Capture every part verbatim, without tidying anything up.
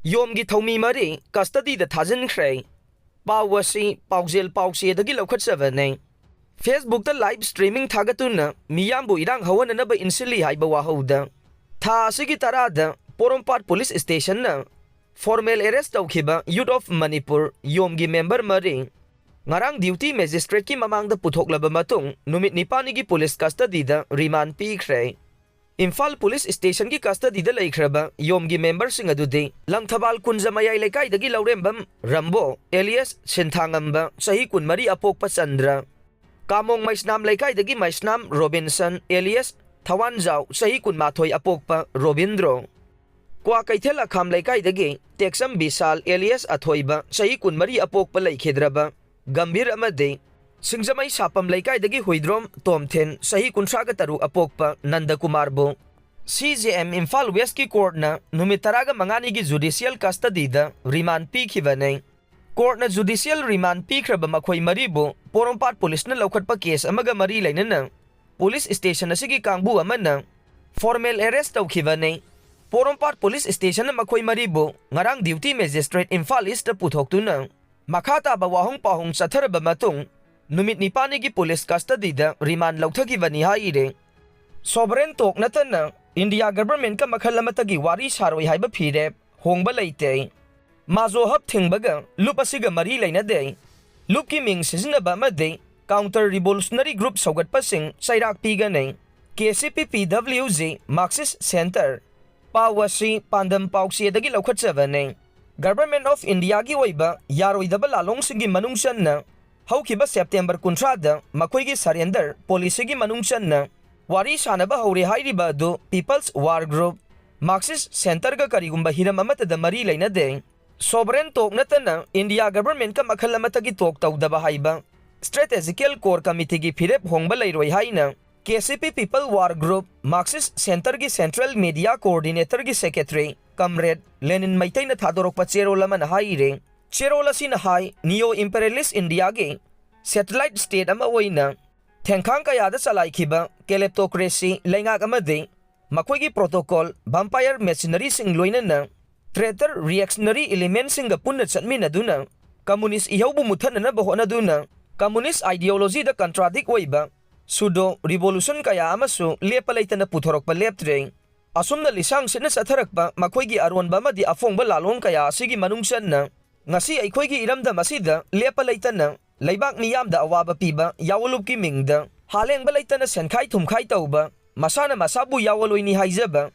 ꯌꯣꯝꯒꯤ ꯊꯧꯃꯤ ꯃꯔꯤ ꯀꯁꯇꯗꯤꯗ ꯊꯥꯖꯤꯟꯈ꯭ꯔꯦ꯫ ꯄꯥꯎ ꯑꯁꯤ ꯄꯥꯎꯖꯦꯜ ꯄꯥꯎꯆꯦꯗꯒꯤ ꯂꯧꯈꯠꯆꯕꯅꯤ꯫ Facebookꯇ live streaming ꯊꯥꯒꯠꯇꯨꯅ ꯃꯤꯌꯥꯝꯕꯨ ꯏꯔꯥꯡ ꯍꯧꯍꯟꯅꯅꯕ ꯏꯟꯁꯤꯜꯂꯤ ꯍꯥꯏꯕ ꯋꯥꯍꯧꯗ ꯊꯥ ꯑꯁꯤꯒꯤ ꯇꯔꯥꯗ ꯄꯣꯔꯣꯝꯄꯥꯠ ꯄꯨꯂꯤꯁ ꯁ꯭ꯇꯦꯁꯟꯅ formal arrest ꯇꯧꯈꯤꯕ Youth of Manipur ꯌꯣꯝꯒꯤ ꯃꯦꯝꯕꯔ ꯃꯔꯤ ꯉꯔꯥꯡ duty magistrateꯀꯤ ꯃꯃꯥꯡꯗ ꯄꯨꯊꯣꯛꯂꯕ ꯃꯇꯨꯡ ꯅꯨꯃꯤꯠ ꯅꯤꯄꯥꯜꯅꯤꯒꯤ ꯄꯨꯂꯤꯁ ꯀꯁꯇꯗꯤꯗ ꯔꯤꯃꯥꯟ ꯄꯤꯈ꯭ꯔꯦ꯫ ꯏꯝꯐꯥꯜ ꯄꯨꯂꯤꯁ ꯁ꯭ꯇꯦꯁꯟꯒꯤ ꯀꯁꯇꯗꯤꯗ ꯂꯩꯈ꯭ꯔꯕ ꯌꯣꯝꯒꯤ ꯃꯦꯝꯕꯔꯁꯤꯡ ꯑꯗꯨꯗꯤ ꯂꯪꯊꯕꯥꯜ ꯀꯨꯟꯖ ꯃꯌꯥꯏ ꯂꯩꯀꯥꯏꯗꯒꯤ ꯂꯧꯔꯦꯝꯕꯝ ꯔꯝꯕꯣ alias ꯁꯤꯟꯊꯥꯉꯝꯕ ꯆꯍꯤ ꯀꯨꯟꯃꯔꯤ ꯑꯄꯣꯛꯄ ꯆꯟꯗ꯭ꯔ, ꯀꯥꯃꯣꯡ ꯃꯩꯁꯅꯥꯝ ꯂꯩꯀꯥꯏꯗꯒꯤ ꯃꯩꯁꯅꯥꯝ ꯔꯣꯕꯤꯟꯁꯟ alias ꯊꯋꯥꯟꯖꯥꯎ ꯆꯍꯤ ꯀꯨꯟꯃꯥꯊꯣꯏ ꯑꯄꯣꯛꯄ ꯔꯣꯕꯤꯟꯗ꯭ꯔꯣ, ꯀ꯭ꯋꯥꯀꯩꯊꯦꯜ ꯑꯈꯥꯝ ꯂꯩꯀꯥꯏꯗꯒꯤ ꯇꯦꯛꯆꯝ ꯕꯤꯁꯥꯜ alias ꯑꯊꯣꯏꯕ ꯆꯍꯤ ꯀꯨꯟꯃꯔꯤ ꯑꯄꯣꯛꯄ ꯂꯩꯈꯤꯗ꯭ꯔꯕ ꯒꯝꯚꯤꯔ ꯑꯃꯗꯤ ꯁꯤꯡꯖꯃꯩ ꯁꯥꯄꯝ ꯂꯩꯀꯥꯏꯗꯒꯤ ꯍꯨꯏꯗ꯭ꯔꯣꯝ ꯇꯣꯝꯊꯤꯟ ꯆꯍꯤ ꯀꯨꯟꯊ꯭ꯔꯥꯒ ꯇꯔꯨꯛ ꯑꯄꯣꯛꯄ ꯅꯟꯗꯀꯨꯃꯥꯔꯕꯨ CJM ꯏꯝꯐꯥꯜ Westꯀꯤ courtꯅ ꯅꯨꯃꯤꯠ ꯇꯔꯥꯒ ꯃꯉꯥꯅꯤꯒꯤ judicial custodyꯗ remand ꯄꯤꯈꯤꯕꯅꯤ꯫ Courtꯅ judicial remand ꯄꯤꯈ꯭ꯔꯕ ꯃꯈꯣꯏ ꯃꯔꯤꯕꯨ ꯄꯣꯔꯣꯝꯄꯥꯠ ꯄꯨꯂꯤꯁꯅ ꯂꯧꯈꯠꯄ case ꯑꯃꯒ ꯃꯔꯤ ꯂꯩꯅꯅ ꯄꯨꯂꯤꯁ ꯁ꯭ꯇꯦꯁꯟ ꯑꯁꯤꯒꯤ ꯀꯥꯡꯕꯨ ꯑꯃꯅ formal arrest ꯇꯧꯈꯤꯕꯅꯤ꯫ ꯄꯣꯔꯣꯝꯄꯥꯠ ꯄꯨꯂꯤꯁ ꯁ꯭ꯇꯦꯁꯟꯅ ꯃꯈꯣꯏ ꯃꯔꯤꯕꯨ ꯉꯔꯥꯡ duty magistrate ꯏꯝꯐꯥꯜ Eastꯇ ꯄꯨꯊꯣꯛꯇꯨꯅ ꯃꯈꯥ ꯇꯥꯕ ꯋꯥꯍꯪ ꯄꯥꯎꯍꯪ ꯆꯠꯊꯔꯕ ꯃꯇꯨꯡ ꯅꯨꯃꯤꯠ ꯅꯤꯄꯥꯜꯅꯤꯒꯤ ꯄꯨꯂꯤꯁ custodyꯗ remand ꯂꯧꯊꯈꯤꯕꯅꯤ ꯍꯥꯏꯔꯦ꯫ Sovereign talk ꯅꯠꯇꯅ India governmentꯀ ꯃꯈꯜ ꯑꯃꯠꯇꯒꯤ ꯋꯥꯔꯤ ꯁꯥꯔꯣꯏ ꯍꯥꯏꯕ ꯐꯤꯔꯦꯞ ꯍꯣꯡꯕ ꯂꯩꯇꯦ꯫ ꯃꯥꯖꯣ ꯍꯕ ꯊꯤꯡꯕꯒ ꯂꯨꯞ ꯑꯁꯤꯒ ꯃꯔꯤ ꯂꯩꯅꯗꯦ꯫ ꯂꯨꯞꯀꯤ ꯃꯤꯡ ꯁꯤꯖꯤꯟꯅꯕ ꯑꯃꯗꯤ counter revolutionary group ꯁꯧꯒꯠꯄꯁꯤꯡ ꯆꯩꯔꯥꯛ ꯄꯤꯒꯅꯤ꯫ KCP PWG Marxist Centre꯫ ꯄꯥꯎ ꯑꯁꯤ ꯄꯥꯟꯗꯝ ꯄꯥꯎꯆꯦꯗꯒꯤ ꯂꯧꯈꯠꯆꯕꯅꯤ꯫ Government of Indiaꯒꯤ ꯑꯣꯏꯕ ꯌꯥꯔꯣꯏꯗꯕ ꯂꯥꯂꯣꯡꯁꯤꯡꯒꯤ ꯃꯅꯨꯡ ꯆꯟꯅ ꯍꯧꯈꯤꯕ September ꯀꯨꯟꯊ꯭ꯔꯥꯗ ꯃꯈꯣꯏꯒꯤ surrender policyꯒꯤ ꯃꯅꯨꯡ ꯆꯟꯅ ꯋꯥꯔꯤ ꯁꯥꯅꯕ ꯍꯧꯔꯦ ꯍꯥꯏꯔꯤꯕ ꯑꯗꯨ People's War Group, Marxist Centreꯒ ꯀꯔꯤꯒꯨꯝꯕ ꯍꯤꯔꯝ ꯑꯃꯠꯇꯗ ꯃꯔꯤ ꯂꯩꯅꯗꯦ꯫ Sovereign talk ꯅꯠꯇꯅ India governmentꯀ ꯃꯈꯜ ꯑꯃꯠꯇꯒꯤ talk ꯇꯧꯗꯕ ꯍꯥꯏꯕ Strategical Core Committeeꯒꯤ ꯐꯤꯔꯦꯞ ꯍꯣꯡꯕ ꯂꯩꯔꯣꯏ ꯍꯥꯏꯅ KCP People War Group Marxist Centreꯒꯤ Central Media Coordinatorꯒꯤ Secretary Comrade Lenin ꯃꯩꯇꯩꯅ ꯊꯥꯗꯣꯔꯛꯄ ꯆꯦꯔꯣꯜ ꯑꯃꯅ ꯍꯥꯏꯔꯦ꯫ ꯆꯦꯔꯣꯜ ꯑꯁꯤꯅ ꯍꯥꯏ, Neo Imperialist Indiaꯒꯤ satellite state ꯑꯃ ꯑꯣꯏꯅ ꯊꯦꯡꯈꯥꯡ ꯀꯌꯥꯗ ꯆꯂꯥꯏꯈꯤꯕ kleptocracy ꯂꯩꯉꯥꯛ ꯑꯃꯗꯤ ꯃꯈꯣꯏꯒꯤ protocol vampire mercenaryꯁꯤꯡ ꯂꯣꯏꯅꯅ traitor reactionary elementꯁꯤꯡꯒ ꯄꯨꯟꯅ ꯆꯠꯃꯤꯟꯅꯗꯨꯅ communist ꯏꯍꯧꯕꯨ ꯃꯨꯠꯊꯠꯅꯅꯕ ꯍꯣꯠꯅꯗꯨꯅ communist ideologyꯗ contradict ꯑꯣꯏꯕ pseudo revolution ꯀꯌꯥ ꯑꯃꯁꯨ ꯂꯦꯞꯄ ꯂꯩꯇꯅ ꯄꯨꯊꯣꯔꯛꯄ ꯂꯦꯞꯇ꯭ꯔꯦ꯫ ꯑꯁꯨꯝꯅ ꯂꯤꯁꯥꯡ ꯁꯤꯠꯅ ꯆꯠꯊꯔꯛꯄ ꯃꯈꯣꯏꯒꯤ ꯑꯔꯣꯟꯕ ꯑꯃꯗꯤ ꯑꯐꯣꯡꯕ ꯂꯥꯂꯣꯡ ꯀꯌꯥ ꯑꯁꯤꯒꯤ ꯃꯅꯨꯡ ꯆꯟꯅ ꯉꯁꯤ ꯑꯩꯈꯣꯏꯒꯤ ꯏꯔꯝꯗꯝ ꯑꯁꯤꯗ ꯂꯦꯞꯄ ꯂꯩꯇꯅ ꯂꯩꯕꯥꯛ ꯃꯤꯌꯥꯝꯗ ꯑꯋꯥꯕ ꯄꯤꯕ ꯌꯥꯑꯣꯟꯂꯨꯞꯀꯤ ꯃꯤꯡꯗ ꯍꯥꯂꯦꯡꯕ ꯂꯩꯇꯅ ꯁꯦꯟꯈꯥꯏ ꯊꯨꯝꯈꯥꯏ ꯇꯧꯕ, ꯃꯁꯥꯅ ꯃꯁꯥꯕꯨ ꯌꯥꯑꯣꯟꯂꯣꯏꯅꯤ ꯍꯥꯏꯖꯕ,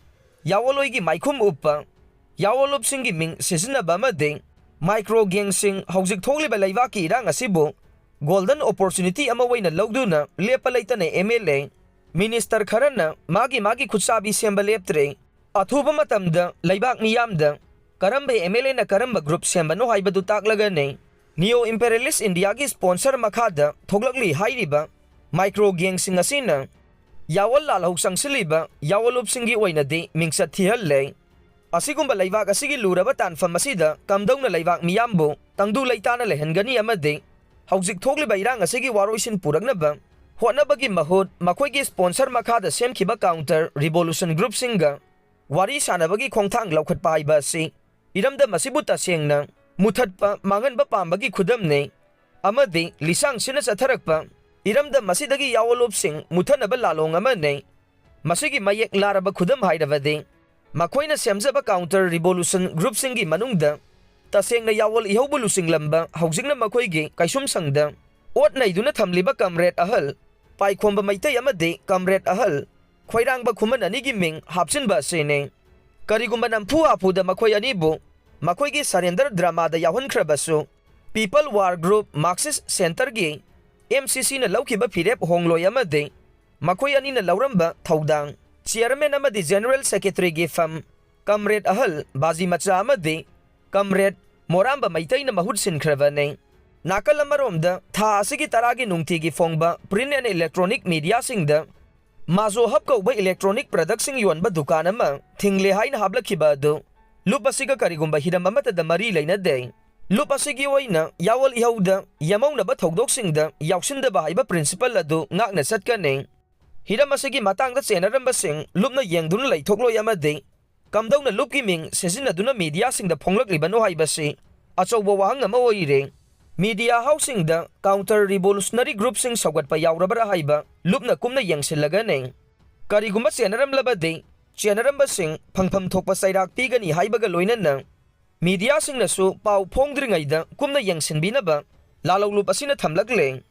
ꯌꯥꯑꯣꯟꯂꯣꯏꯒꯤ ꯃꯥꯏꯈꯨꯝ ꯎꯞꯄ, ꯌꯥꯑꯣꯟꯂꯨꯞꯁꯤꯡꯒꯤ ꯃꯤꯡ ꯁꯤꯖꯤꯟꯅꯕ ꯑꯃꯗꯤ micro gangꯁꯤꯡ ꯍꯧꯖꯤꯛ ꯊꯣꯛꯂꯤꯕ ꯂꯩꯕꯥꯛꯀꯤ ꯏꯔꯥꯡ ꯑꯁꯤꯕꯨ golden opportunity ꯑꯃ ꯑꯣꯏꯅ ꯂꯧꯗꯨꯅ ꯂꯦꯞꯄ ꯂꯩꯇꯅ M L A, minister ꯈꯔꯅ ꯃꯥꯒꯤ ꯃꯥꯒꯤ ꯈꯨꯠꯁꯥꯕꯤ ꯁꯦꯝꯕ ꯂꯦꯞꯇ꯭ꯔꯦ꯫ ꯑꯊꯨꯕ ꯃꯇꯝꯗ ꯂꯩꯕꯥꯛ ꯃꯤꯌꯥꯝꯗ ꯀꯔꯝꯕ M L Aꯅ ꯀꯔꯝꯕ group ꯁꯦꯝꯕꯅꯣ ꯍꯥꯏꯕꯗꯨ ꯇꯥꯛꯂꯒꯅꯤ꯫ Neo imperialist Indiaꯒꯤ sponsor ꯃꯈꯥꯗ ꯊꯣꯛꯂꯛꯂꯤ ꯍꯥꯏꯔꯤꯕ micro gangꯁꯤꯡ ꯑꯁꯤꯅ ꯌꯥꯑꯣꯟ ꯂꯥꯜꯍꯧ ꯆꯪꯁꯤꯜꯂꯤꯕ ꯌꯥꯑꯣꯟꯂꯨꯞꯁꯤꯡꯒꯤ ꯑꯣꯏꯅꯗꯤ ꯃꯤꯡꯆꯠ ꯊꯤꯍꯜꯂꯦ꯫ ꯑꯁꯤꯒꯨꯝꯕ ꯂꯩꯕꯥꯛ ꯑꯁꯤꯒꯤ ꯂꯨꯔꯕ ꯇꯥꯟꯐꯝ ꯑꯁꯤꯗ ꯀꯝꯗꯧꯅ ꯂꯩꯕꯥꯛ ꯃꯤꯌꯥꯝꯕꯨ ꯇꯪꯗꯨ ꯂꯩꯇꯥꯅ ꯂꯩꯍꯟꯒꯅꯤ ꯑꯃꯗꯤ ꯍꯧꯖꯤꯛ ꯊꯣꯛꯂꯤꯕ ꯏꯔꯥꯡ ꯑꯁꯤꯒꯤ ꯋꯥꯔꯣꯏꯁꯤꯟ ꯄꯨꯔꯛꯅꯕ ꯍꯣꯠꯅꯕꯒꯤ ꯃꯍꯨꯠ ꯃꯈꯣꯏꯒꯤ sponsor ꯃꯈꯥꯗ ꯁꯦꯝꯈꯤꯕ counter revolution groupꯁꯤꯡꯒ ꯋꯥꯔꯤ ꯁꯥꯅꯕꯒꯤ ꯈꯣꯡꯊꯥꯡ ꯂꯧꯈꯠꯄ ꯍꯥꯏꯕ ꯑꯁꯤ ꯏꯔꯝꯗꯝ ꯑꯁꯤꯕꯨ ꯇꯁꯦꯡꯅ ꯃꯨꯊꯠꯄ, ꯃꯥꯡꯍꯟꯕ ꯄꯥꯝꯕꯒꯤ ꯈꯨꯗꯝꯅꯤ꯫ ꯑꯃꯗꯤ ꯂꯤꯁꯥꯡ ꯁꯤꯠꯅ ꯆꯠꯊꯔꯛꯄ ꯏꯔꯝꯗꯝ ꯑꯁꯤꯗꯒꯤ ꯌꯥꯑꯣꯟꯂꯨꯞꯁꯤꯡ ꯃꯨꯊꯠꯅꯕ ꯂꯥꯂꯣꯡ ꯑꯃꯅꯤ꯫ ꯃꯁꯤꯒꯤ ꯃꯌꯦꯛ ꯂꯥꯔꯕ ꯈꯨꯗꯝ ꯍꯥꯏꯔꯕꯗꯤ ꯃꯈꯣꯏꯅ ꯁꯦꯝꯖꯕ counter revolution groupꯁꯤꯡꯒꯤ ꯃꯅꯨꯡꯗ ꯇꯁꯦꯡꯅ ꯌꯥꯑꯣꯟ ꯏꯍꯧꯕ ꯂꯨꯆꯤꯡꯂꯝꯕ, ꯍꯧꯖꯤꯛꯅ ꯃꯈꯣꯏꯒꯤ ꯀꯩꯁꯨꯝꯁꯪꯗ ꯑꯣꯠ ꯅꯩꯗꯨꯅ ꯊꯝꯂꯤꯕ comrade ꯑꯍꯜ ꯄꯥꯏꯈꯣꯝꯕ ꯃꯩꯇꯩ ꯑꯃꯗꯤ comrade ꯑꯍꯜ ꯈꯣꯏꯔꯥꯡꯕ ꯈꯨꯃꯟ ꯑꯅꯤꯒꯤ ꯃꯤꯡ ꯍꯥꯞꯆꯤꯟꯕ ꯑꯁꯤꯅꯤ꯫ ꯀꯔꯤꯒꯨꯝꯕ ꯅꯝꯐꯨ ꯍꯥꯐꯨꯗ ꯃꯈꯣꯏ ꯑꯅꯤꯕꯨ ꯃꯈꯣꯏꯒꯤ surrender dramaꯗ ꯌꯥꯎꯍꯟꯈ꯭ꯔꯕꯁꯨ, People War Group, Marxist Centreꯒꯤ, M C Cꯅ ꯂꯧꯈꯤꯕ ꯐꯤꯔꯦꯞ ꯍꯣꯡꯂꯣꯏ ꯑꯃꯗꯤ ꯃꯈꯣꯏ ꯑꯅꯤꯅ ꯂꯧꯔꯝꯕ ꯊꯧꯗꯥꯡ, chairman ꯑꯃꯗꯤ general secretaryꯒꯤ ꯐꯝ, comrade ꯑꯍꯜ ꯕꯥꯖꯤ ꯃꯆꯥ ꯑꯃꯗꯤ comrade ꯃꯣꯔꯥꯝꯕ ꯃꯩꯇꯩꯅ ꯃꯍꯨꯠ ꯁꯤꯟꯈ꯭ꯔꯕꯅꯤ꯫ ꯅꯥꯀꯜ ꯑꯃꯔꯣꯝꯗ, ꯊꯥ ꯑꯁꯤꯒꯤ ꯇꯔꯥꯒꯤ ꯅꯨꯡꯇꯤꯒꯤ ꯐꯣꯡꯕ print and electronic mediaꯁꯤꯡꯗ Mazo Hub ꯀꯧꯕ electronic productꯁꯤꯡ ꯌꯣꯟꯕ ꯗꯨꯀꯥꯟ ꯑꯃ ꯊꯤꯡꯂꯦ ꯍꯥꯏꯅ ꯍꯥꯞꯂꯛꯈꯤꯕ ꯑꯗꯨ ꯂꯨꯞ ꯑꯁꯤꯒ ꯀꯔꯤꯒꯨꯝꯕ ꯍꯤꯔꯝ ꯑꯃꯠꯇꯗ ꯃꯔꯤ ꯂꯩꯅꯗꯦ꯫ ꯂꯨꯞ ꯑꯁꯤꯒꯤ ꯑꯣꯏꯅ ꯌꯥꯑꯣꯟ ꯏꯍꯧꯗ ꯌꯦꯝꯍꯧꯅꯕ ꯊꯧꯗꯣꯛꯁꯤꯡꯗ ꯌꯥꯎꯁꯤꯟꯗꯕ ꯍꯥꯏꯕ principle ꯑꯗꯨ ꯉꯥꯛꯅ ꯆꯠꯀꯅꯤ꯫ ꯍꯤꯔꯝ ꯑꯁꯤꯒꯤ ꯃꯇꯥꯡꯗ ꯆꯦꯟꯅꯔꯝꯕꯁꯤꯡ ꯂꯨꯞꯅ ꯌꯦꯡꯗꯨꯅ ꯂꯩꯊꯣꯛꯂꯣꯏ ꯑꯃꯗꯤ ꯀꯝꯗꯧꯅ ꯂꯨꯞꯀꯤ ꯃꯤꯡ ꯁꯤꯖꯤꯟꯅꯗꯨꯅ ꯃꯤꯗꯤꯌꯥꯁꯤꯡꯗ ꯐꯣꯡꯂꯛꯂꯤꯕꯅꯣ ꯍꯥꯏꯕꯁꯤ ꯑꯆꯧꯕ ꯋꯥꯍꯪ ꯑꯃ ꯑꯣꯏꯔꯦ꯫ ꯃꯤꯗꯤꯌꯥ ꯍꯥꯎꯁꯁꯤꯡꯗ counter revolutionary groupꯁꯤꯡ ꯁꯧꯒꯠꯄ ꯌꯥꯎꯔꯕ꯭ꯔꯥ ꯍꯥꯏꯕ ꯂꯨꯞꯅ ꯀꯨꯞꯅ ꯌꯦꯡꯁꯤꯜꯂꯒꯅꯤ꯫ ꯀꯔꯤꯒꯨꯝꯕ ꯆꯦꯟꯅꯔꯝꯂꯕꯗꯤ, ꯆꯦꯟꯅꯔꯝꯕꯁꯤꯡ ꯐꯪꯐꯝ ꯊꯣꯛꯄ ꯆꯩꯔꯥꯛ ꯄꯤꯒꯅꯤ ꯍꯥꯏꯕꯒ ꯂꯣꯏꯅꯅ ꯃꯤꯗꯤꯌꯥꯁꯤꯡꯅꯁꯨ ꯄꯥꯎ ꯐꯣꯡꯗ꯭ꯔꯤꯉꯩꯗ ꯀꯨꯞꯅ ꯌꯦꯡꯁꯤꯟꯕꯤꯅꯕ ꯂꯥꯂꯧꯂꯨꯞ ꯑꯁꯤꯅ ꯊꯝꯂꯛꯂꯦ꯫